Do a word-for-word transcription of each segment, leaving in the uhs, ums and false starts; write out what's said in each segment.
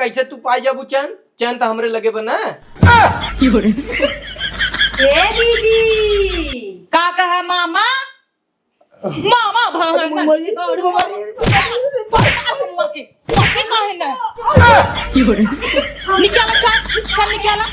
कैसे तू पाई जाबू चैन? चैन तो हमरे लगे बा ना। ए दीदी। का कहा मामा? मामा भाई अरे ना। मम्मी, अरे मम्मी। मम्मी काहे ना? निकाला चाय, चाय निकाला।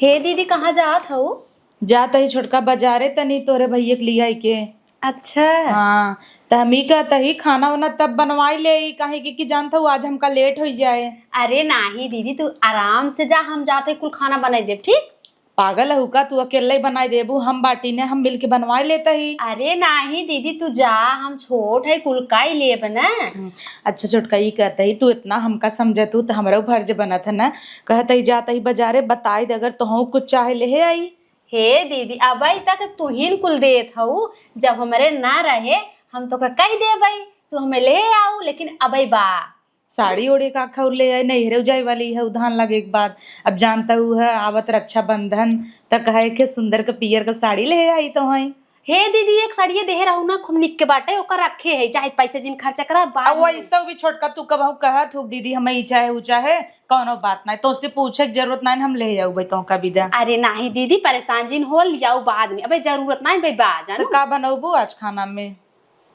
हे दीदी, कहाँ जात हऊ? जात ही छोटका बाजारे तनी तोरे भैया के लियाई के। अच्छा। हाँ, त हम ई कहत ही खाना वाना तब बनवाई ले, काहे कि, कि जानत हऊ आज हमका लेट होइ जाए। अरे नाही दीदी, तू आराम से जा, हम जाते कुल खाना बनाई देब, ठीक? पागल हऊ का? तू अकेले ही बनाई देबू? हम बाटी ने, हम मिलके बनवाई लेत ही। अरे नाही दीदी, तू जा, हम छोट है, कुल काई लेब ना। हम्म, अच्छा छोटका, ई कहत ही तू इतना हमका समझत हऊ त हमरो फर्ज बनत है ना। कहत ही जात ही बाजारे, बताई दे अगर तोहू कुछ चाहे लेहे आई। हे दीदी, अबई तक तुहिन कुल देत हऊ, जब हमरे ना रहे हम तोका कहि देबई, तू हमें लेहे आऊ, लेकिन अबई बा। साड़ी ओढ़े का खौर ले आई, नैहरे जाए वाली है धान लगे के बाद। अब जानत हऊ है, आवत रक्षाबंधन, त कहे के सुंदर के पियर का साड़ी ले आई तो है। हे दीदी, एक साड़िया देहे रहू ना, खूब निक के बाटे, ओकर रखे है, चाहे पैसे जिन खर्चा करा, बाद अब में। वैसे भी छोटका तू कबहू कहत हऊ, "दीदी, हमें ई चाहे, ऊ चाहे", कौनो बात नाहीं, तोसे पूछे के जरूरत नाहीं, हम ले आऊ भाई तोहका बिदा। अरे नाहीं दीदी, परेशान जिन हो, लियाऊ बाद में, अबे जरूरत नाहीं भाई, बा जानो। तो का बनौबू आज खाना में?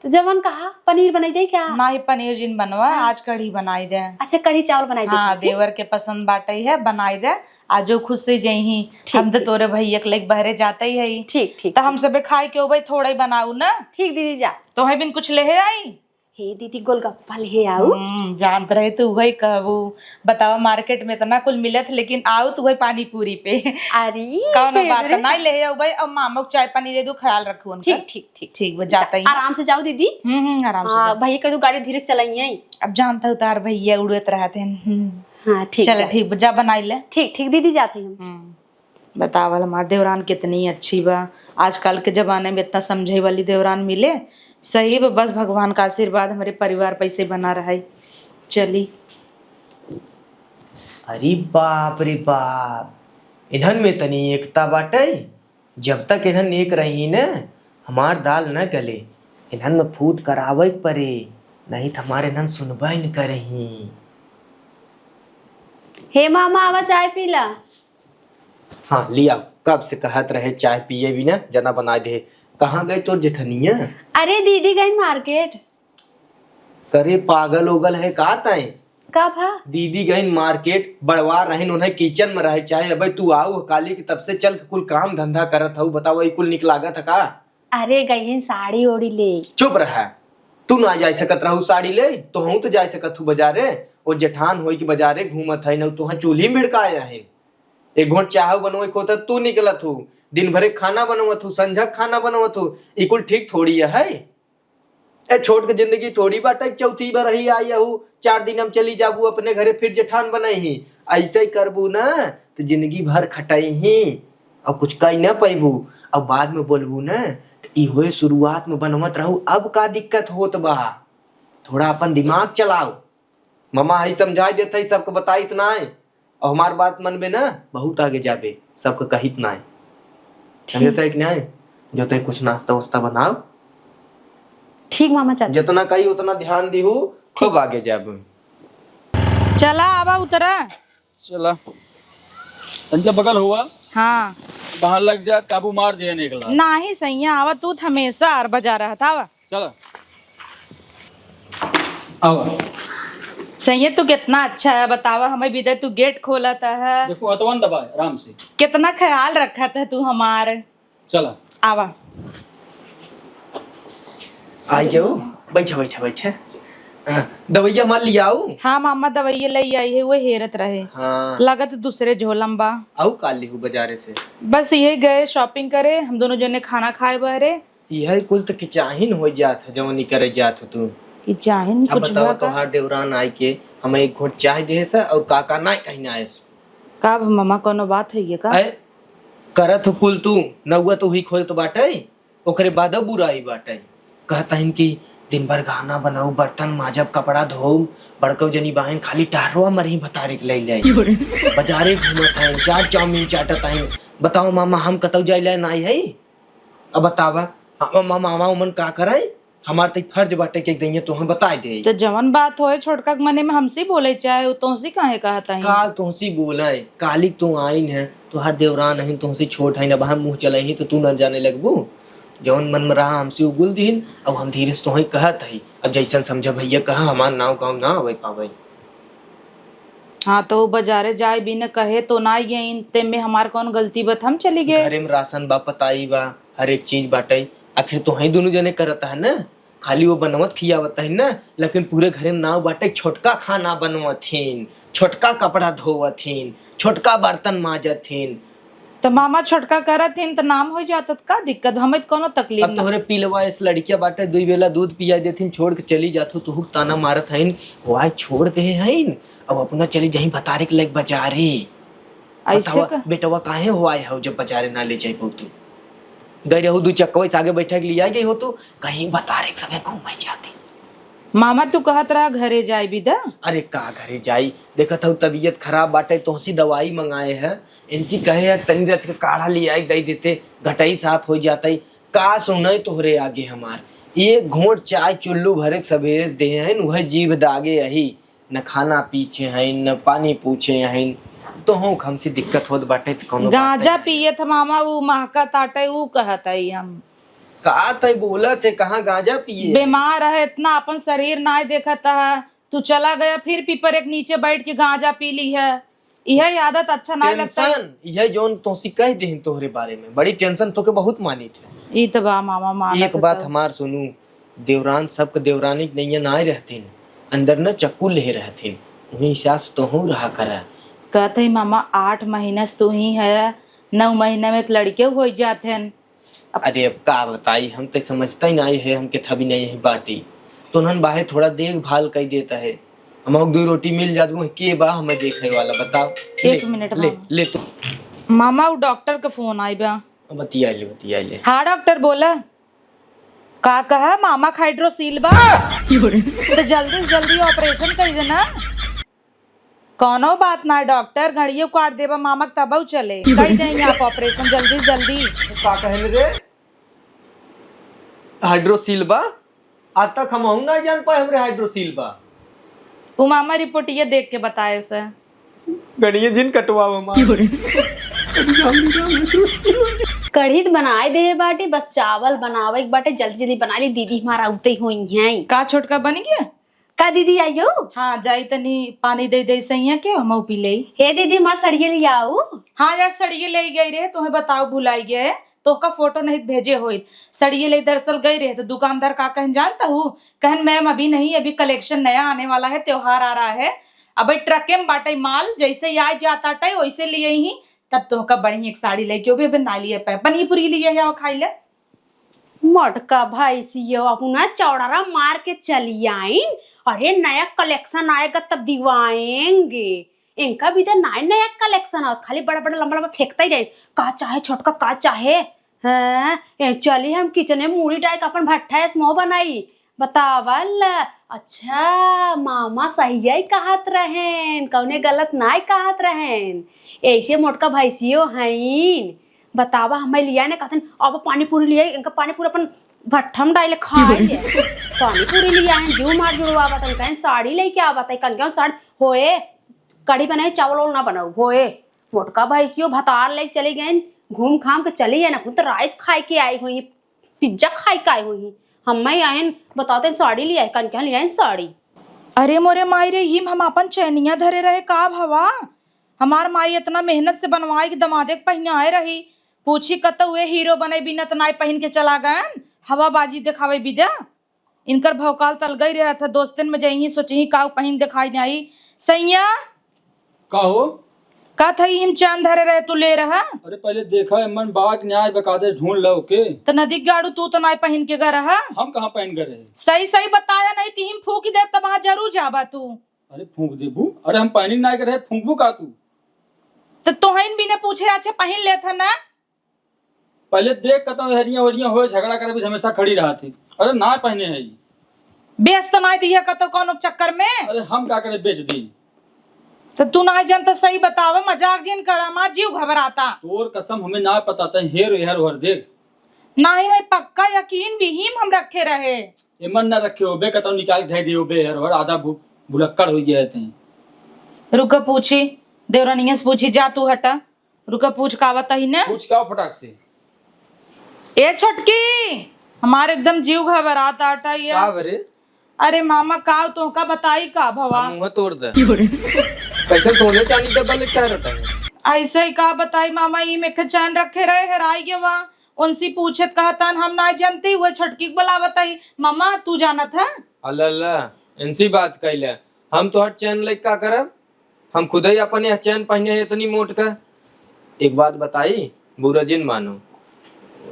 तो जवन कहा, पनीर बनाई दे क्या? नाही, पनीर जिन बनवा, हाँ। आज कढ़ी बनाई दे। अच्छा, कढ़ी चावल बनाई दे, हाँ, ठीक? देवर के पसंद बाटे है, बनाई दे। आज जो खुश से जइही, ठीक, हम तो ठीक। तोरे भैया के लेके बहरे जाते ही है। ठीक, ठीक, तो हम ठीक। सबे खाए के हो भाई, थोड़ा ही बनाऊ ना। ठीक दीदी, जा। तोहे बिन कुछ लेहे आई? हे दीदी, गोलगप्पा लेहे आऊ। हम्म, जानत रहे तू वही कहबू। बतावा, मार्केट में इतना कुल मिलत, लेकिन आऊ तू वही पानी पूरी पे। अरे, कौनो बात favorite। नाहीं, लेहे आऊ भाई। अब मामा को चाय पानी दे दू, ख्याल रखू उनका। ठीक, ठीक, ठीक। ठीक बा, जा, जाते ही। आराम से जाऊ दीदी। हम्म, हम्म, आराम से हाँ, जाऊ। भैया कह दू गाड़ी धीरे से चलाइए। अब जानत हऊ तार भैया उड़त रहत हैं। हम्म। हाँ, ठीक, चल, जा। ठीक बा, जा बनाई ले। ठीक, ठीक दीदी, जाते ही हम। हम्म। बतावल हमार देवरान कितनी अच्छी बा। आजकल के जमाने में इतना समझे वाली देवरान मिले, सही बा, बस भगवान का आशीर्वाद हमरे परिवार पे ऐसे बना रहे। चली। अरे बाप रे बाप, इन्हन में तनी एकता बाटे। जब तक इन्हन एक रही न, हमार दाल न गले। इन्हन में फूट करावे के परे, नहीं त हमार इन्हन सुनबे न करही। हे मामा, आवा चाय पी ला। हाँ, लिया, कब से कहत रहे चाय पिए बिना, जना बनाए दे। कहाँ गई तोर जेठनिया? अरे, दीदी गई मार्केट। करे, पागल ओगल है का तैं? का भा? दीदी गई मार्केट, बड़वा रहिन, उन्हें किचन में रहे चाहे। अबे तू आऊ काली के तब से चल के कुल काम धंधा करत हऊ, बताओ, ई कुल निक लागत है का? अरे, गईन साड़ी ओड़ी ले। चुप रहा, तू ना जाए सकत रहू साड़ी ले, तोहू तो जाए सकत हू बाजारे। ओ जेठान होई के बाजारे घूमत है, न तोहा चूल्ही में भिड़काए है। एक घोंट चाह बनवे को तो तू निकलत हू, दिन भरे खाना बनवत हू, संझा खाना बनवत हू, ई कुल ठीक थोड़ी है। ए, छोट के जिंदगी थोड़ी बाटे, चौथी बार ही आई हू, चार दिन हम चली जाबू अपने घरे, फिर जेठान बनई ही। ऐसे ही करबू ना, तो जिंदगी भर खटई ही, अब कुछ कही ना पैबू। अब बाद में बोलबू ना, तो इहो शुरुआत में बनवत रहू, अब का दिक्कत होत बा? थोड़ा अपन दिमाग चलाओ। मामा हई समझाई देत हई, सबके बताइत नाय। और हमार बात मनबे ना, बहुत आगे जाबे, सबके कहित नाय। ठीक। समझत है कि नाय? जो तय कुछ नाश्ता वास्ता बनाओ। ठीक मामा, चल। जितना कही उतना ध्यान दीहू, ठीक। खूब आगे जाबे। चला, आवा उतरा। चला। तनिका बगल हुआ। हाँ। बाहर लग जा, काबू मार दिया निकला। नाही सैया, आवा, तू त हमेशा आर बजा रहत, आवा। चला। आवा। सैया, तू कितना अच्छा है, बतावा, हमें बिदे तू गेट खोलत है। देखो, हथवन दबाए, आराम से। कितना ख्याल रखत है तू हमार। चला। आवा। आई गयो। बैठा, बैठा, बैठा। हाँ, दवैया मार लियाऊ। हाँ मामा, दवैया ले आई है, वो हेरत रहे। हाँ। लगत दूसरे झोलम बा। आऊ का लिहू बाजारे से? बस यही गए shopping करे, हम दोनों जने खाना खाए बहरे। यही कुल त किचाहिन हो जात है, जवन ई करे जात हो तू। किचाहिन अब कुछ बताओ, बा का? तोहार देवरान आई के हमें एक घोंट चाय देहे से और का का नाय कहीं ना आए से। का भ-, मामा, कौनो बात है ये का? ऐ, करत हो कुल तू, नौआ तो हुई खोजत बाटे, ओकरे बादो बुराई बाटे। कहत हइन कि दिन भर खाना बनाऊ, बर्तन माजब, कपड़ा धोऊ, बड़कऊ जनी बाहिन खाली टहरवा मरही भतारे के लई ले। क्यों रे? बाजारे घूमत हइन, चाट चाउमीन चाटत हइन। बताओ मामा, हम कतऊ जाइले नाई है? अब बतावा, हम, हम, मामा उमन का करे? हमार त ई फर्ज बाटे कि एक दइया तोहे बताइ देई। त जवन बात होए छोटका के मने में हमसे बोले चाहे, उ तोहसे काहे कहत हई? का तोहसे बोले? काली तू आइन है, तोहार देवरान हइन, तोहसे छोट हइन, अब हम मुँह चलइहीं त तू न जाने लगबू। जवन मन में रहा हमसे उगुल दिहिन, अब हम धीरे से तोहे कहत हई। अब जइसन समझा भइया कहा, हमार नाव गाँव ना आवे पावे। हाँ, त उ बजारे जाए बिन कहे तो ना गइन, ते में हमार कौन गलती बा, हम चली गए। घरे में राशन बा, पताई बा, हर एक चीज बाटे। आखिर तोहई दुनू जने करत है ना, खाली वो बनवत खियावत है ना, लेकिन पूरे घरे में नाव बाटे, छोटका खाना बनवत हिन, छोटका कपड़ा धोवत हिन, छोटका बर्तन माजत हिन। त मामा छोटका करत हिन त नाम होइ जात, त का दिक्कत? हमें त कौनो तकलीफ अब ना। तोहरे पिलवा इस लड़किया बाटे, दुई बेला दूध पिया देथिन, छोड़ के चली जात हो, तुहुक ताना मारत हइन, वाय छोड़ दे हइन, अब अपना चली जाई बतारे के लग बजारे। ऐसे बतावा, का? बेटवा काहे हुआए हो जब बजारे ना ले जाई पौतू? गई रहू दू चक्कवा से आगे बैठा के लिया गई हो तू, कहीं बतारे के संगे घूमे जाती। मामा तू कहत रहा घरे जाई बिदा। अरे का घरे जाई, देखत हऊ तबीयत खराब बाटे, तोहसी दवाई मंगाए है, इनसी कहे है तनी रच के काढ़ा ले आई दई देते, घटई साफ हो जाता। का सुनई तोहरे आगे हमार, एक घोंट चाय चुल्लू भरे के सबेरे दे हैं, वह जीभ दागे अही। न खाना पीछे हइन, न पानी पूछे हइन, तोहूँ हमसे दिक्कत होत बाटे त कौनो बात गांजा नहीं। पियत ह मामा, ऊ महकत आटे, ऊ कहत हई हम। का तय बोलत है, कहाँ गांजा पिए? बीमार है इतना, अपन शरीर नाय देखत है, तू चला गया फिर पीपर एक नीचे बैठ के गांजा पी ली है, यह आदत अच्छा नाय लगता है। टेंशन, यह जौन तोसी कह देहिन तोहरे बारे में, बड़ी टेंशन तोके बहुत मानित है। ई त बा मामा, मानत एक बात तो। हमार सुनू, देवरान सबके देवरानी के नैया नाय रहथिन, अंदर न चक्कू लेहे रहथिन, वही हिसाब से तोहू रहा करा। कहत हई मामा, आठ महीना से तू ही है, नौ महीना में त लड़के होइ जात हन। अब अरे अब का बताई, हम त समझता ही नाय है, हमके थबी नाय है बाटी, तो उन्हन बाहे थोड़ा देखभाल कई देता है, हम दो रोटी मिल जात, वो के बा हमें देखे वाला, बताओ। एक ले, मिनट ले, मामा। ले तो। मामा, वो डॉक्टर के फोन आई बा। बतिया ले, बतिया ले। हाँ डॉक्टर, बोला। का कहा, मामा के हाइड्रोसील बा? तो जल्दी से जल्दी ऑपरेशन कर देना। कौनो बात ना डॉक्टर, घड़ियों काट देबा मामा के तबऊ चले। कर देंगे आप ऑपरेशन जल्दी से जल्दी। का कहले रे? हाइड्रोसील बा? आज तक हमहू ना जान पाए हमरे हाइड्रोसील बा। उ मामा रिपोर्टिया देख के बताए से। गणिये जिन कटवावा मार। कढ़ी त बनाए दे बाटे, बस चावल बनावे के बाटे, जल्दी जल्दी बना ली, दीदी हमारा उते होई हैं। का छोटका बन गया? का दीदी आइयो? हाँ, जाई तनी पानी दे दे सैया के, हमहू पी लेई। हे दीदी, हमार सड़िये ले आओ। हाँ यार, सड़िये ले गई रहे, तोहे बताओ भुलाई गए, तोहका फोटो नहीं भेजे होइत। सड़िये ले दरअसल गई रहे, तो दुकानदार का कहन जानता हूँ? कहन, "मैम, अभी नहीं, अभी कलेक्शन नया आने वाला है, त्योहार आ रहा है। अब ट्रके में बाटे माल, जैसे ही आ जाता टाई, वैसे लिए ही, तब तोहका बढ़िया एक साड़ी लेके, वो भी अभी ना लिए पे, पनीपुरी लिए है, खाई ले।" मोटका भैंसियो अपना चौड़रा मार के चली आइन। अरे, नया कलेक्शन आएगा तब दिवाएंगे। इनका भी तो नया नया कलेक्शन आवत, खाली बड़ा बड़ा लंबा लंबा फेंकता ही रहे। का चाहे छोटका, का चाहे? हैं? ए, चली हम किचने मूड़ी डाल के अपन भट्ठा ऐस मोह बनाई। बतावल। अच्छा, मामा सहिया ही कहत रहेन, कौने गलत नाय कहत रहेन। ऐसे मोटका भैंसियो हईन। बतावा, हमें लिया ने कहतन, "अब पानी पूरी लिया, इनका पानी पूरी अपन भट्ठम डाले खाए ले।" पानी पूरी लिया है, जीव मार जुड़वा बतन, कहें, "साड़ी लेके आ बता, कन क्यों साड़ी होए, कढ़ी बनाए, चावल वावल ना बनाओ होए।" मोटका भैंसियो भतार लेके चली गए, घूम घाम के चली गए ना, खुद राइस खाए के आई हुई, पिज्जा खाए के आई हुई। हमें आयन बताते साड़ी लिया है, कन क्यों लिया है साड़ी। अरे मोरे माई रे, हिम हम अपन चैनिया धरे रहे का भवा? हमार माई इतना मेहनत से बनवाई के दमादे के पहिनाए रही। पूछी कतौ ए हीरो बने बिना त नाई पहिन के चला गयन, हवाबाजी देखावे बिदा। इनकर भौकाल तल गई रहत है, दोस्तन में जइही सोचही काऊ पहिन देखाई जाई। सैया। का हो? का थई हिम चांद धरे रहे तू ले रहा? अरे पहले देखा ए मन बाग न्याय बकादे ढूंढ लो के। त नदी गाड़ू तू त नाई पहिन के गा रहा। हम कहाँ पहन गए रहे? सही सही बताया नहीं त हिम फूक देब तब वहाँ जरूर जाबा तू। अरे फूंक देबू? अरे हम पहनी नाय के रहे, फूंकबू का तू? त तोहन बिना पूछे अच्छा पहिन लेत ह ना। पहले देख कतौ हरिया वरिया होए, झगड़ा करे भी हमेशा खड़ी रहत ही। अरे ना पहने है ई। बेच त नाय दिया कतौ कौनो चक्कर में। अरे हम का करे बेच दी? त तू नाय जान त सही बतावा, मजाक जिन कर, हमार जीव घबराता। तोर कसम हमें ना पता, तै हेर हेर ओहर देख। नाही भाई, पक्का यकीन बिहीम हम रखे रहे। एमन ना रखे होबे, कतौ निकाल के धै दे होबे, हर, हर आधा भु-, भुलक्कड़ होइ गया है तैं। रुका पूछी, देवरानिया से पूछी, जा तू हटा। रुका पूछ का बताई ने। पूछ का फटाक से। ए छोटकी, हमार एकदम जीव घबरात आटा ये। का बरे? अरे मामा, का तोहका बताई का भवा? हम मुंह तोड़ दे। कैसे सोने चांदी डब्बा लटका रहता है? ऐसे ही का बताई मामा, ई में के चैन रखे रहे, हेराई गवा। उनसे पूछत कहतन, हम ना जानती, वो छोटकी के बुलावत ही। मामा, तू जानत है? अल्लाह अल्लाह, इनसी बात कैले। हम तोहर चैन लेके का करब? हम खुदे ही अपन यह चैन पहने है इतनी मोट का। एक बात बताई, बुरा जिन मानो,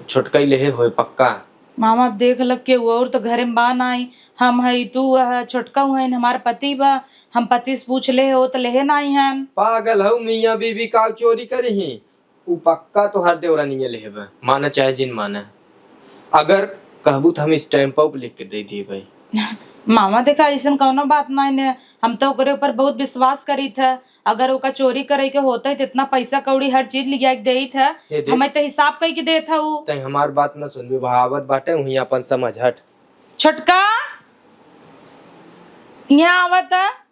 छोटका ही लेहे होए पक्का। मामा, अब देख लग के वो और तो घरे में बा नाई, हम है, तू है, छोटका हुआ है, हमार पति बा, हम पति से पूछ ले हो तो लेहे नाई हन। पागल हऊ मियाँ बीबी, का चोरी करी ही? उ पक्का तोहार देवरानिया लेहे बा, माना चाहे जिन माना। अगर कहबू तो हम stamp up लिख के दे दिए भाई। मामा देखा, ऐसन कौनो बात नाई ने, हम तो ओकरे ऊपर बहुत विश्वास करी थे। अगर ओका चोरी करे के होते तो इतना पैसा कौड़ी हर चीज लिया के देई थे, हे देख। हमें तो हिसाब कई के देत है उ। तै हमार बात ना सुनबे, बहावत बाटे, वहीं अपन समझ हट। छोटका, यहाँ आवत है।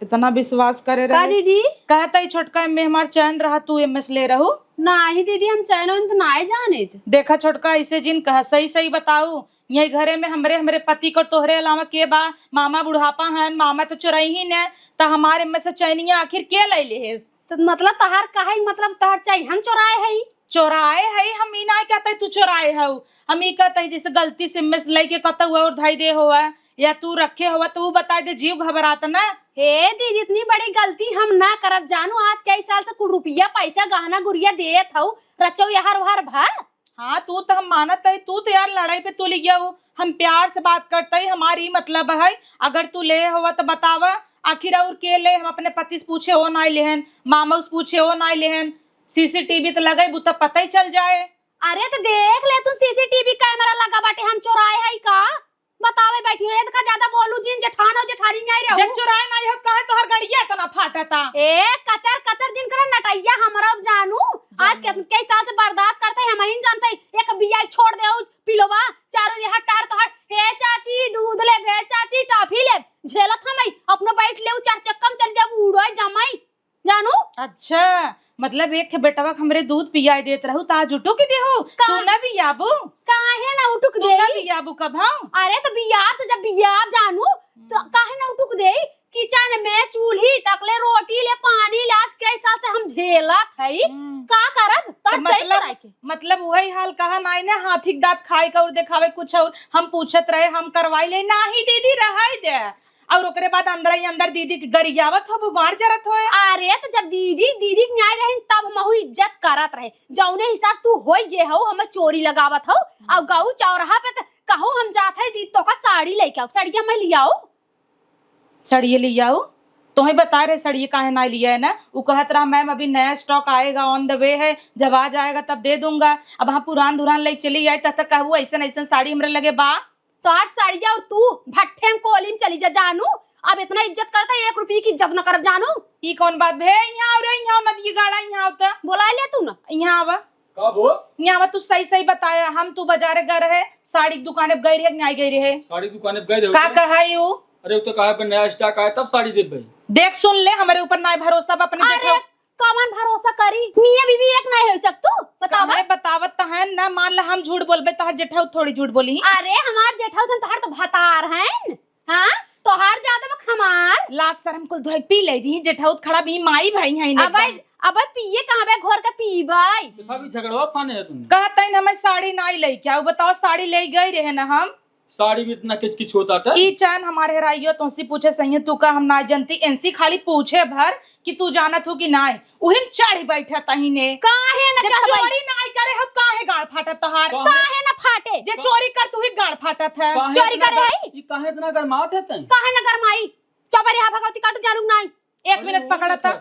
इतना विश्वास करे का रहे। दीदी? कहत ही छोटका, एमे हमार चैन रहा, तू एमे से ले रहू। नाही दीदी, हम चैन वैन तो नाय जानित। देखा छोटका, ऐसे जिन कहा, सही सही बताऊ, यही घरे में हमरे, हमरे पति को तोहरे अलावा के बा? मामा बुढ़ापा हन, मामा तो चोरई ही ने, त हमारे में से चैनिया आखिर के ले लेहेस? तो मतलब तहार कहे, मतलब तहार चैन हम चोराए हई? चोराए हई, हम ई ना कहते तू चोराए हऊ, हम ई कहते जैसे गलती से में से लेके कतौ और धई दे होवा, या तू रखे होवा, तो उ बताई दे, जीव घबरात ना। हे दीदी, इतनी बड़ी गलती हम ना करब जानू। आज कई साल से कुल रुपया पैसा गहना गुरिया देत हऊ, रचौ यहर वहर भा। हाँ, तू तो हम मानत है, तू तो यार लड़ाई पे तू लिया हो। हम प्यार से बात करते ही, हमारी मतलब है, अगर तू ले होवा तो बतावा, आखिर और के ले? हम अपने पति से पूछे हो ना लेहन, मामा से पूछे हो ना लेहन, सीसीटीवी तो लगेबू तो पता ही चल जाए। अरे तो देख ले तू, सीसीटीवी कैमरा लगा बाटे, हम चोराए है का? बतावे बैठी हो, एतका ज्यादा बोलू जिन, जेठान हो जेठानी नहीं रहू। जब चुराए नहीं हो, काहे तोहर गड़िया इतना फाटता? ए, कचर कचर जिन करे नटैया हमरा अब जानू। आज जानू। के, कई साल से बर्दाश्त करते हैं, हम ही जानते हैं। एक बिया छोड़ दे, उ पिलवा, चारों ये हटार तोहर, "हे चाची, दूध ले, हे चाची, टॉफी ले।" झेलत हम ही, अपनो बैठ ले, उ चार चक्का में चल जाबू, उड़ो जमाई। जानू? अच्छा, मतलब एक ठे बेटवा के हमरे दूध पियाए देत रहू, त आज उठुक देहू? का? तू ना बियाबू? काहे ना उठुक तू ना देई? बियाबू कब हम? अरे तो बियाब तो जब बियाब जानू, तो हम्म। काहे ना उठुक देई? किचन में चूल्ही तक ले, रोटी ले, पानी ले, आज कई साल से हम झेलत हई। हम्म। का करब? तोहर तो चैन मतलब, चुराए के। मतलब वही हाल कहा नाई ने, हाथी के दांत खाए का और देखावे कुछ और। हम पूछत रहे, हम करवाई ले, नाही दीदी, रहाई दे। और ओकरे बाद अंदर ही अंदर दीदी के गरियावत होबू, गांड जरत होए। अरे, त जब दीदी, दीदी के न्याय रहिन, तब हमहू इज्जत करत रहे। जौने हिसाब तू होई गे हऊ, हमें चोरी लगावत हऊ, और गाँव चौराहा पे त कहू हम जात है, दीदी, तोका साड़ी लेके आओ, साड़िया हमें लियाओ। साड़िया लियाओ? तोहे बता रहे, साड़िया काहे ना लिया है ना? उ कहत रहा, "मैम, अभी नया stock आएगा, on the way है, जब आ जाएगा, तब दे दूंगा।" अब हाँ, पुरान धुरान लेके चली आई, तब तक कहबू, "ऐसन, ऐसन साड़ी हमरे लगे बा।" तोहार साड़िया और तू भट्ठे में कोली में चली जा जानू। अब इतना इज्जत करता है, एक रुपये की इज्जत न करब जानू। ई कौन बात भे? यहाँ आओ रे, यहाँ आओ, नदी गाड़ा, यहाँ आओ त। बोला ले तू ना। यहाँ आवा। का हो? यहाँ आवा, तू सही सही बताया, हम तू बाजारे गए रहे, साड़ी की दुकाने पे गए रहे कि नहीं गए रहे? साड़ी दुकाने पे गए रहे का हो? कहा यू? अरे, वो तो कहा पे नया stock आया तब साड़ी दे भाई। देख सुन ले, हमारे ऊपर ना भरोसा बा अपने अरे, जेठा। कवन भरोसा करी? मियाँ बीवी एक नाई हो सकतू? बतावा। काहे बतावत त है ना, मान ला हम झूठ बोलबे, तोहर जेठाऊ थोड़ी झूठ बोली। अरे हमार जेठाऊ तन तोहर तो भतार हैं। हाँ? तोहार ज्यादा बक हमार। लाज शर्म कुल धोए पी ले जी, जेठाऊ खड़ा भी माई भाई हैं अबे, एकदम। अबे पिए कहाँ बे घोर के पीबे? देखा भी झगड़वा फाने है तुमने। कहत हन हमें साड़ी नाई लेके आओ, बताओ साड़ी ले गए रहे ना हम। साड़ी में इतना किचकिच होता था। ई चैन हमारे हेराइयो, तुमसे पूछे सही है, तू का हम ना जानती, इनसे खाली पूछे भर कि तू जानत हो कि नाय। उहिम चढ़ बैठा तहीने। काहे न जे चढ़बै? चोरी नाय करे हो, काहे गाड़ फाटत तोहार? काहे? काहे न फाटे? जे चोरी कर तू ही गाड़ फाटत है। काहे चोरी इतना करे गर-, है? ई काहे इतना गरमात है तैं? काहे न गरमाई? चौबरिया भगवती काटू जानू नाय। एक अरे मिनट वो पकड़ा तो था। था।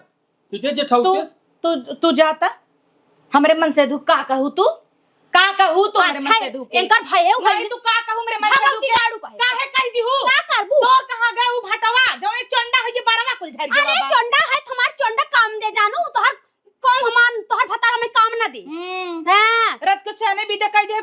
सीधे जेठाऊ तू, के। तू, तू जाता। हमरे मन से दू का कहू तू? का कहू तू हमरे अच्छा, मन से दू के? इनकर भये उठा नहीं, ले। तू का कहू हमरे मन से भगवती दू के? गाड़ू कहे। काहे कह दिहू? का करबू? तोर कहाँ गए उ भटवा? जो एक चंडा है ये बरवा कुल झर गया अरे बाबा। चंडा है, तुम्हार चंडा काम दे जानू, तोहर काम हमार, तोहर भतार हमें काम ना दे। हम्म। हाँ। रच के छेने भी दे कह दे,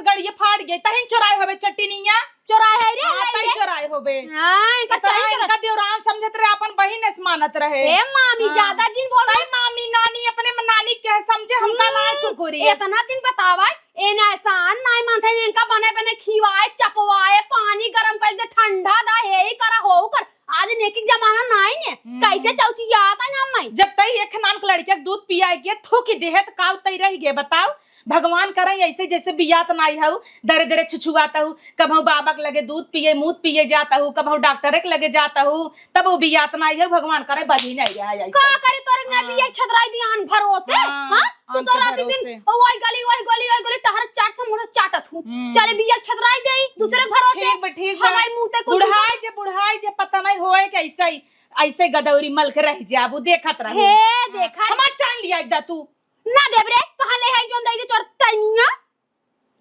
मानत रहे। ए मामी, हाँ। ज्यादा जिन बोल। ताई मामी, नानी, अपने में नानी के समझे, हमका हम्म, नाई कुकुरी है। इतना दिन बतावा, ए ना एहसान नाई मानते, इनका बने बने खिवाए, चपवाए, पानी गरम कर दे, ठंडा दा, हे ही करा, हो कर। आज नेकी के जमाना नाई ने, हम्म। कैसे चौचियात है ना मैं। जब तई एक नान के लड़के के दूध पियाए के थूकी देहे त काउ तई रह गए, बताओ। भगवान करे ऐसे जैसे बियात नाई हऊ, दरे दरे छुछुआत हऊ, कबहू बाबा के लगे दूध पिए, मूत पिए जात हऊ, कबहू डॉक्टर के लगे जात हऊ, तब वो बियात नाई हऊ, भगवान करे बजी नाई रहा है ऐसे। का करे तोरे ना हाँ। बिया छतराई दिया अन भरोसे, हाँ, हाँ? तू अन तो के रात दिन भरोसे। वही गली, वही गली, वही गली टहर चाट समोसा चाटत हूँ। हम्म। चले बिया छतराई दे दूसरे के भरोसे। ठीक बा, ठीक बा। हवाई मुंह ते कुछ बुढ़ाई जे, बुढ़ाई जे पता नहीं होए कि ऐसे ही, ऐसे गदौरी मल के रह जाबू, देखत रहू। हे, हाँ। देखत। हमार चाइन लिया एक दा तू। ना देब रे, कहाँ ले है जोन दई दे चोर तैनिया?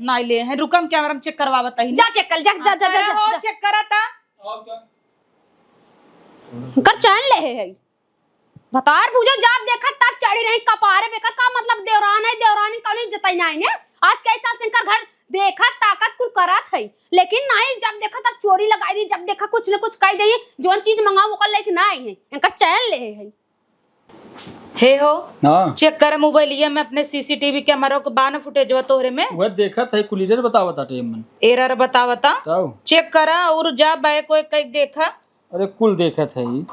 नाई ले हैं, रुकम कैमरा में चेक करवावत ही। जा चेक कर, जा, जा, जा, जा, अरे जा, हो, जा। चेक करा ता। और क्या? कर चैन ले है। बतार भुजा जाब देखत तब चढ़ी रही कपारे पे, कर का मतलब देवरान है, देवरानी कौन जतई नाई ने? आज कई साल से इनकर घर देखत ताकत कुल करत है, लेकिन नाई जब देखा तब चोरी लगाई दी, जब देखा कुछ न कुछ कह दे, जोन चीज मंगाओ ओकर लेके ना आई है, इनकर चैन ले है। हे हो, हाँ। चेक कर मोबाइलिया में अपने सीसीटीवी कैमरा के बा न फुटेजवा तोहरे में? वह देखत है, कुल एरर बतावत हटे मन। एरर बतावता? तब? चेक करा और जा बैक वैक कई देखा। अरे कुल देखत है ई।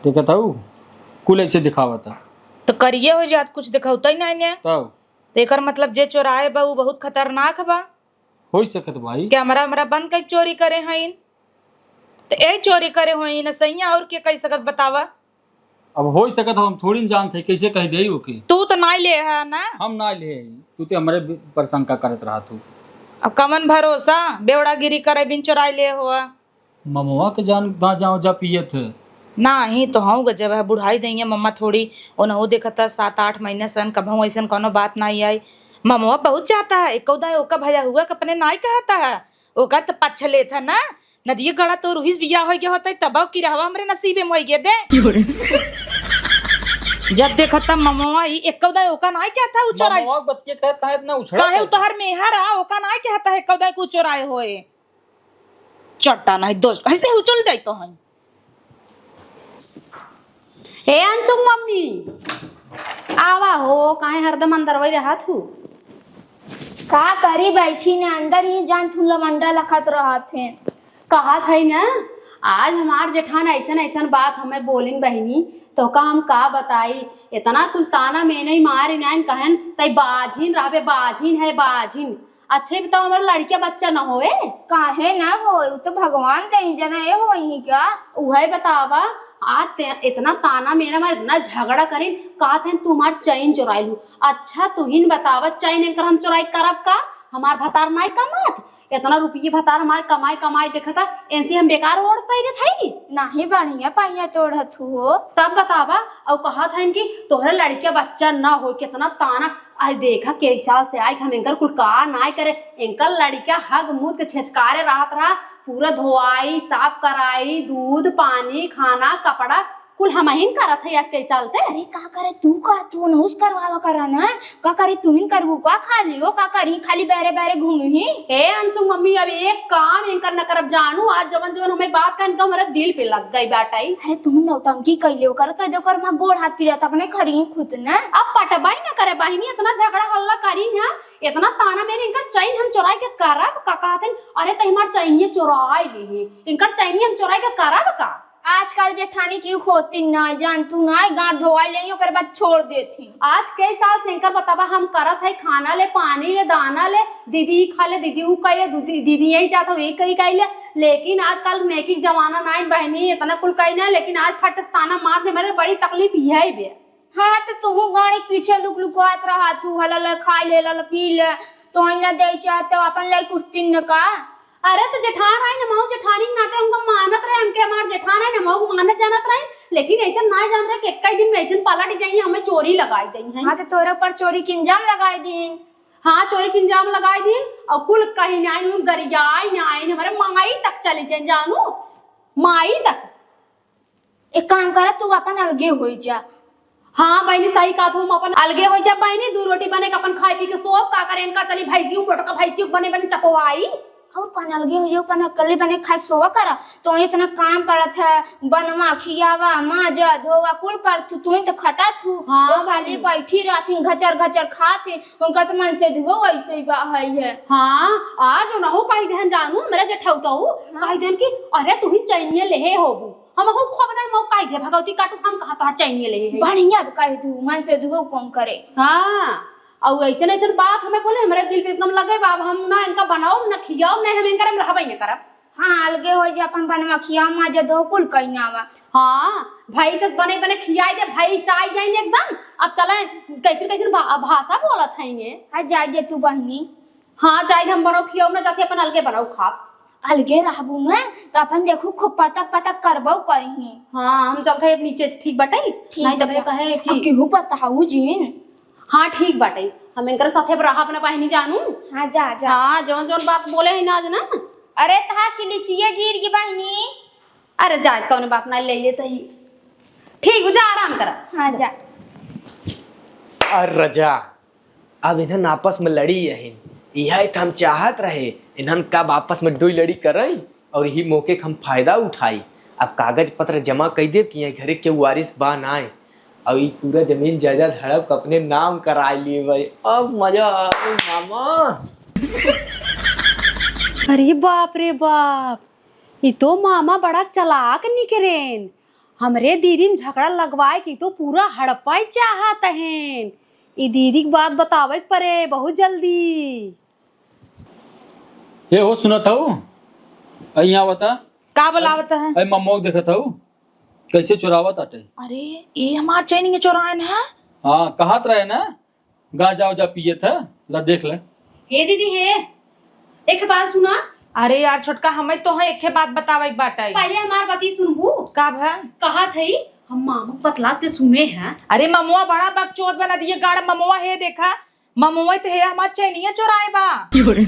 देखत हऊ? कुल ऐसे दिखावता। तो करिए हो जात, कुछ दिखौता ही नहीं ने। तब? तो एकर मतलब जे चोराए बा उ बहुत खतरनाक बा। हो सकत भाई। कैमरा हमरा बंद कई चोरी करे हईन। तो ए चोरी करे होई न सैया और के कह सकत बतावा? अब हो सकत हो, हम थोड़ी न जानत है, कैसे कह देई ओके? तू तो नाई ले है ना? हम नाई ले है, तू ते हमरे बि-, पर शंका करत रहा तू। अब कमन भरोसा, बेवड़ागिरी करे बिन चोराई ले हुआ। ममवा के जान ना जाओ जा पियत है। नाही तो हूँ गजब है, बुढ़ाई दइया मम्मा थोड़ी, ओनहु देखत है सात आठ महीने सन, कबहूँ ऐसन कोनो बात नाई आई। ममवा बहुत जाता है, एक उदा ओका भया हुआ के अपने नाई कहता है, ओकर तो पच्छ लेत है ना, नदिया गड़ा तो रुहिस बिया हो गया होता है, तब की रहवा हमरे नसीबे में हो गया दे। जब देखत है ममवा ई एक उदा ओका नाई कहता है उ चोराई। ममवा के बतिया कहत है इतना उछड़त काहे है। उ तोहर मेहर आ, ओका नाई कहता है एक उदा के उ चोराए होए। चट्टा नहीं दोस्त, ऐसे उछल जाई तो है। ए अंशुक मम्मी, आवा हो, काहे हरदम अंदर वही रहत हूँ? का करी, बैठी ने अंदर ही जान थू लवंडा लखत रहत हैं। कहत है ना, आज हमार जेठान ऐसन ऐसन बात हमें बोलिन बहिनी, तो का हम का बताई, इतना कुल ताना मेने मारी नाइन कहन, तई बाझिन रहबे, बाझिन है बाझिन। अच्छा, ये बताओ, हमारा लड़किया बच्चा न होए? काहे ना होए? उ तो भगवान दे जना, ये होई ही क्या? उहे बतावा, आज ते इतना ताना मेरा मार, इतना झगड़ा करिन, कहत हैं, "तू हमार चैन चुराई लू।" अच्छा, तू ही न बतावा, चैन एकर हम चुराई करब का? हमार भतार नाई कमात? इतना रुपये भतार हमार कमाई, कमाई देखता, इनसे हम बेकार ओढ़ पहिरत हई? नाही बढ़िया पहिया तो ओढ़त हू हो। तब बतावा, और कहत हैं कि तोहरे लड़किया बच्चा ना हो, कितना ताना। आज देखा, कई साल से आए, हम इनकर कुल का नाय करे। इनकर लड़किया हग मूत के छेचकारे रहत रहा, पूरा धोआई, साफ कराई, दूध, पानी, खाना, कपड़ा, कुल हमहिन करत है आज कई साल से। अरे का करे, तू कर, तू नहुस करवावा करा ना। का करे, तू ही करबू का? खाली हो का करी, खाली बैरे बैरे घूमही। ए अंशु मम्मी, अब एक काम इनकर न करब जानू, आज जवन जवन हमें बात का इनका हमारा दिल पे लग गई बाटई। अरे तू नौटंकी कैले ओकर, कह दे ओकर माँ गोड़ हाथ पिरात अपने खड़ी ही खुद ने। अब पटबाई न करे बहिनी, इतना झगड़ा हल्ला करी ना, इतना ताना मेरे, इनकर चैन हम चुराई के करब का कहत हन? अरे त हमार चैनिया चुराई ली, इनकर चैनिया हम चुराई के करब का? आजकल जेठानी की होती ना, जान तू ना, गांठ धोवाई ले ओकर बाद छोड़ देती। आज कई साल से इनकर बतावा हम करत है, खाना ले, पानी ले, दाना ले, दीदी ई खा ले, दीदी ऊ खा ले, दीदी, दीदी यही चाहत हो, यही कही कही ले। लेकिन आजकल नेकी के जमाना ना है बहनी, इतना कुल कही ना, लेकिन आज फट से ताना मार दे, मेरे बड़ी तकलीफ यही बे। हाँ, तो तुहू गाड़ी के पीछे लुक लुकात रहा तू, हला ले खाई ले, हला ले पी ले, तो ना दे चाहते, अपन ले कुछ दिन न का। अरे, तो जेठान रही ना, मऊ जेठानी के नाते उनका मानत रहे, हमके हमार जेठान है ना, मऊ मानत जानत रहे, लेकिन ऐसे ना जान रहे कि एक ही दिन में ऐसे पलट जाइए, हमें चोरी लगाई दी है। हाँ, तो तोरे ऊपर चोरी के इल्जाम लगाई दी। हाँ, चोरी के इल्जाम लगाई दी, और कुल कही ना, उन गरियाई ना, हमारे माई तक चली जाए जानू, माई तक। एक काम करा, तू अपन अलगे होई जा। हाँ बहनी, सही कहा, तुम अपन अलगे होई जा बहनी, दू रोटी बने के अपन खाई पी के सोब, का करे इनका चली भैंसियों, मोटका भैंसियों बने बने चपवाई। और कौन अलगे हो, ये अपन अकेले बने खाए के सोवा करा। तो इतना काम पड़त है, बनवा, खियावा, माजा, धोवा, कुल कर तू, तू ही तो खटा थू। हाँ। वो वाली बैठी रहती, घचर घचर खाती, उनका तो मन से दुगो वैसे ही बा है। हाँ, आज उनहु कही देहन जानू, मेरा जेठौतहु हाँ। कही देहन कि अरे तू ही चैनिया लेहे होबू, हम हूँ खूब ना मौका कही दे भगवती काटू, हम कहा तोहार चैनिया लेहे है। बढ़िया कह दू, मन से दुगो कौन करे। हाँ, और ऐसे ना ऐसे बात हमें बोले, हमारे दिल पे एकदम लगे बा, अब हम ना इनका बनाओ, ना खियाओ, ना हम इनकर हम रहबे ना करब। हाँ, अलगे हो जे अपन बनवा खियाओ, माँ जे दो कुल कहीं आवा। हाँ, भाई से बने बने खियाई दे, भाई से आई जाइन एकदम। अब चले कैसे कैसे भा-, भाषा बोलत है ये। हाँ, जाए दे तू बहनी। हाँ, जाए दे, हम बनाओ खियाओ ना जाते, अपन अलगे बनाओ खाब। अलगे रहबू ना, तो अपन देखू खूब पटक पटक करबो करिही। हाँ, हम चलते हैं अब नीचे से, ठीक बाटे? ठीक नहीं तब बा। कहे कि अब केहू बताऊ जिन। हाँ, ठीक बाटे, हम इनकर साथे अब रहब ना बहिनी जानू। हाँ, जा, जा। हाँ, जौन जौन बात बोले है ना आज ना। अरे, तहार के लीचिए गिर गई बहिनी। अरे, जा, कौन बात ना, ले लेते ही। ठीक, जा, आराम करा। हाँ, जा। अरे रजा, अब इन्हन आपस में लड़ी यही, यह तो हम चाहत रहे, इन्हन कब आपस में डोई लड़ी करई और यही मौके के हम फायदा उठाई। अब कागज पत्र जमा कई देब कि यहाँ घरे के वारिस बा नाय, और ई पूरा जमीन जायदाद हड़प के अपने नाम कराई लिए भाई। अब मजा आ गई मामा। अरे बाप रे बाप, ई तो मामा बड़ा चालाक निकरेन। हमरे दीदी में झगड़ा लगवाए की तो पूरा हड़पाई चाहत हेन। ई दीदी के बात बतावे के परे बहुत जल्दी। ए हो, सुनत हऊ? अ, यहाँ बता। का बोलावत है? अ, मम्मो के देखत हऊ? कैसे चोरावत आटे? अरे, ए हमार चैनिया चोरायन है। हाँ, कहत रहे ना, गांजा उजा पियत है, ला देख ले। हे दीदी, हे, एक बात सुना। अरे यार छोटका, हमें तो है एक बात बतावे के बाटे। पहले हमार बाती सुनबू? का भा? कहत है, हम मामा पतला के सुने हैं। अरे ममुआ बड़ा बकचोद बना दिए गाड़ ममुआ, हे देखा, ममुआ तो हे हमार चैनिया चोराए बा। अरे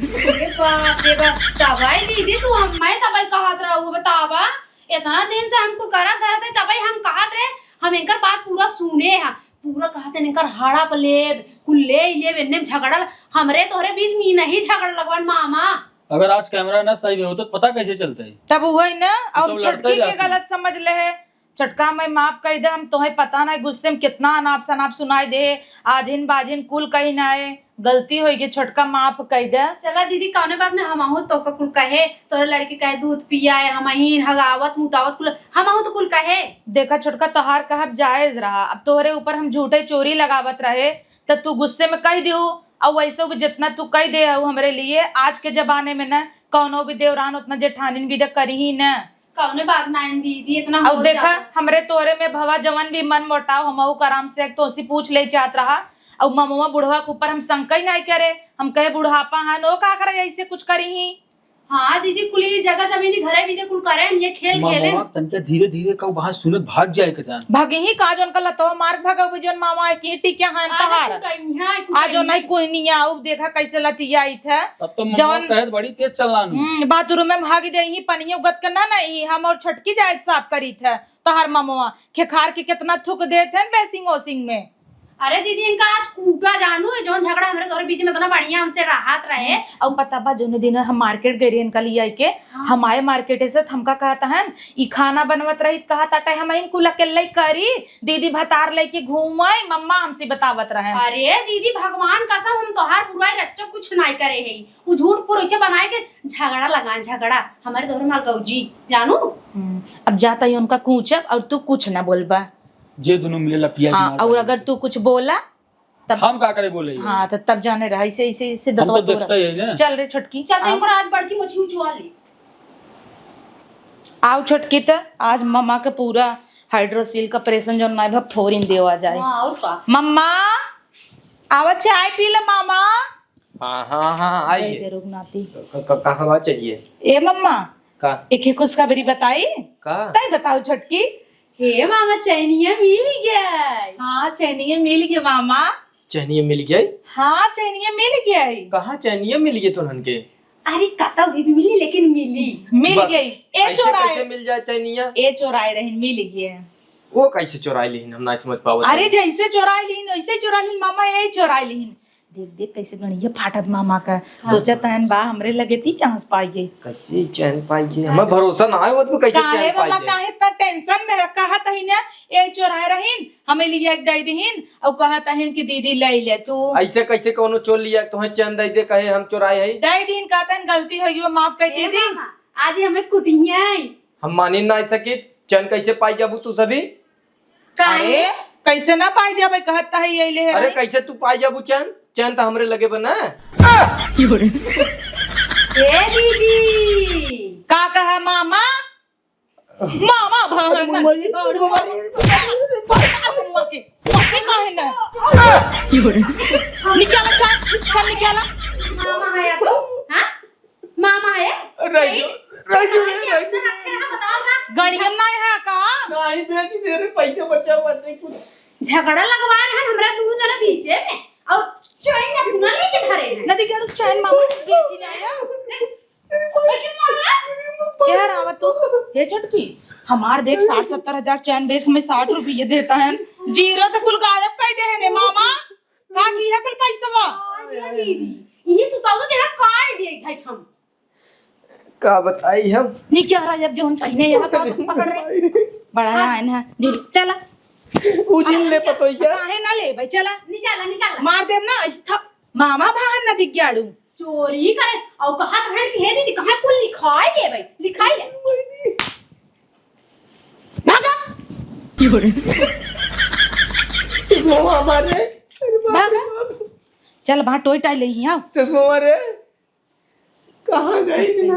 बाप रे बाप, तबाई दीदी तू हमें तबाई कहत रहू, बतावा। इतना दिन से हम कुल करत धरत है, तबाई हम कहत रहे, हम इनकर बात पूरा सुने हैं, पूरा कहत है इनकर हड़प लेब, कुल ले लेब, इन्ने में झगड़ल, हमरे तोहरे बीच में ही नहीं झगड़ लगवन मामा। अगर आज कैमरा ना सही में होत तो पता कैसे चलता है? तब वही ना, तो अब सब लड़ते छोटकी के जाते। गलत समझ ले है। छोटका, मैं माफ कई दे, हम तोहे पता नहीं गुस्से में कितना अनाप शनाप सुनाई दे, आजिन बाजिन कुल कही ना आए, गलती होई गई छोटका, माफ कई दे। चला दीदी, कौने बात ना, हमहू तो का कुल कहे, तोरे लड़के कहे दूध पिया है, हमहीन हगावत मुतावत कुल, हमहू तो कुल कहे। देखा छोटका, तोहार कहब जायज रहा, अब तोहरे ऊपर हम झूठे चोरी लगावत रहे, त तू गुस्से में कह दिहू, और वैसे भी जितना तू कह दे हऊ हमरे लिए, आज के जमाने में ना कौनो भी देवरान उतना जेठानिन भी करी ही ना। कौनो बात ना है दीदी, इतना अब हो देखा, जाता। हमरे तोरे में भवा जवन भी मन मोटाव, हम ऊ आराम से तोसी पूछ ले चाहत रहा। अब ममुआ बुढ़वा के ऊपर हम शंका ही नहीं करे, हम कहे बुढ़ापा है, नो का करे ऐसे कुछ करी ही। हाँ दीदी, कुल ये जगह जमीन घरे भी दे, कुल करे, ये खेल खेले। ममुआ तनके धीरे धीरे कहू, वहाँ सुनत भाग जाए के जान। भगही का जोन का लतवा मार भगऊ, जोन मामा है कि टिकिया हन आज तहार। कुटाई है, आज कुटाई जो है। नहीं कोई नहीं आऊ, देखा कैसे लतिया आई थे। तब तो ममुआ जवन कहे तो बड़ी तेज चलना नू। हम्म, बाथरूम में भागी दे ही, पनिया उगत के ना नहीं, हम और छोटकी जाए साफ करी थे। तोहर ममवा खेखार के कितना थूक देत हन बेसिंग ओसिंग में। अरे दीदी, इनका आज कूटा जानू है, जौन झगड़ा हमरे तोरे बीच में इतना बढ़िया हमसे रहत रहे। और पता बा, जोने दिन हम मार्केट गए रहे इनका लिए आइके, हाँ। हम आए मार्केट से, त हमका कहत हन, "ई खाना बनवत रही, त कहत आटे हम इन कुल अकेले करी, दीदी भतार लेके घूमे, मम्मा हमसे बतावत रहन।" अरे दीदी, भगवान कसम, हम तोहार बुराई रच्चा कुछ नाई करे है। उ झूठ पुरुषे बनाए के झगड़ा लगान, झगड़ा। हमारे दोनों मालगौजी, जानू? हम्म, अब जाता ही उनका कूचब और तू कुछ ना बोलबा। जे दोनों मिले लपिया हाँ, मार और डाले। अगर तू कुछ बोला, तब हम का करे बोले? हाँ, तो तब जाने रहा, इसे, इसे, इसे हम दतवा तो तोरा। देखते ही है ना। चल रे छोटकी, चल, तो आओ। एक बार आज बड़की मछली उचवा ले। आओ छोटकी, त आज मम्मा के पूरा हाइड्रोसील का प्रेशन जो ना भा फोरिन देवा जाए। हाँ, और का? मम्मा, आवा चाय पी ले मामा। हाँ, हाँ, हाँ, आइए। जरूर नाती। क-, क-, कहवा चाहिए? ए मम्मा, का? एक ही खुशखबरी बताई? का? तई बताओ छोटकी। हे मामा, चैनिया मिल गया। हाँ, चैनिया मिल गया मामा। चैनिया मिल गया? हाँ, चैनिया मिल गया। कहाँ चैनिया मिल गया तुनहन के? अरे, कतौ भी मिली, लेकिन मिली। मिल बा-, गई। ए कैसे, चोराए। कैसे मिल जाए चैनिया? ए चोराए रहिन, मिल गया। वो कैसे चोराए लिहिन, हम ना समझ पावत अरे, हई। जैसे चोराए लिहिन, वैसे ही चोराए लिहिन मामा, यही चोराए लिहिन। देख, देख, कैसे गणिया फाटत मामा का। हाँ। सोचत हन बा हमरे लगे ती कहाँ से पाई गई। कैसे चैन पाई गई? हमें भरोसा ना आए, वो तो कैसे काहे चैन पाई मामा, गई? काहे इतना tension में है? कहत ही ना, ए चोराए रहीन, हमें लिया के दे दीहिन, और कहत हन कि दीदी ले ले तू। ऐसे कैसे कोनो चोर लिया, तुम्हें चैन दे दे, कहे हम चोराए हई? दे दीहिन, कहत हन गलती हो गई, माफ कर ए दीदी। मामा, आज ही हमें कुटिया आई। हम मानी ना सकित, चैन कैसे पाई जाबू तू सभी? काहे? अरे, कैसे ना पाई जाबे, कहत त है ये ले अरे, रही। कैसे तू पाई जाबू चैन? चैन त हमरे लगे बना। ए दीदी। का कहा मामा? मामा भाई। अरे, मम्मा जी, अरे, मम्मा जी। मम्मा के, मम्मा के काहे ना? निकाला चैन, चैन निकाला। मामा है तू? हाँ? मामा है? राजू, नहीं? राजू, झगड़ा राजू। के अंदर रखे हैं, बताओ ना। गड़ियन ना है का? नहीं, बेच दे रे, पैसा बचा बाटे कुछ। झगड़ा लगवा रहे हैं हमरा दोनों जना बीचे में, और चैन अपना लेके धरे हैं। नदी के चैन मामा बेच ही ना आया। नहीं, वैसे मामा। यार, आवा तू। हे छोटकी, हमार देख साठ सत्तर हजार चैन बेच के हमें साठ रुपये देता है। जीरो तो कुल गायब कर दे है ने मामा। का की है कुल पैसवा? अरे दीदी, इही सुताऊ तो तेरा काट दिए था हम। का बताई हम? नी क्या रहा जब जोन पहिने यहाँ का पकड़ रहे। बड़ा है ना, झूल, चला। उ झील ले पतोहिया। काहे ना ले भाई, चला। निकाला, निकाला। मार देम ना, इस था, मामा भान ना दिख गयाड़ू। चोरी करे, और कहा कहे कि हे दीदी, कहे कुल लिखाई ले भाई, लिखाई ले। भागा। चश्मा मारे। अरे बाप रे भागा। बाप। चल, वहाँ टोई टाई ले ही आओ। चश्मा मारे। कहाँ गई?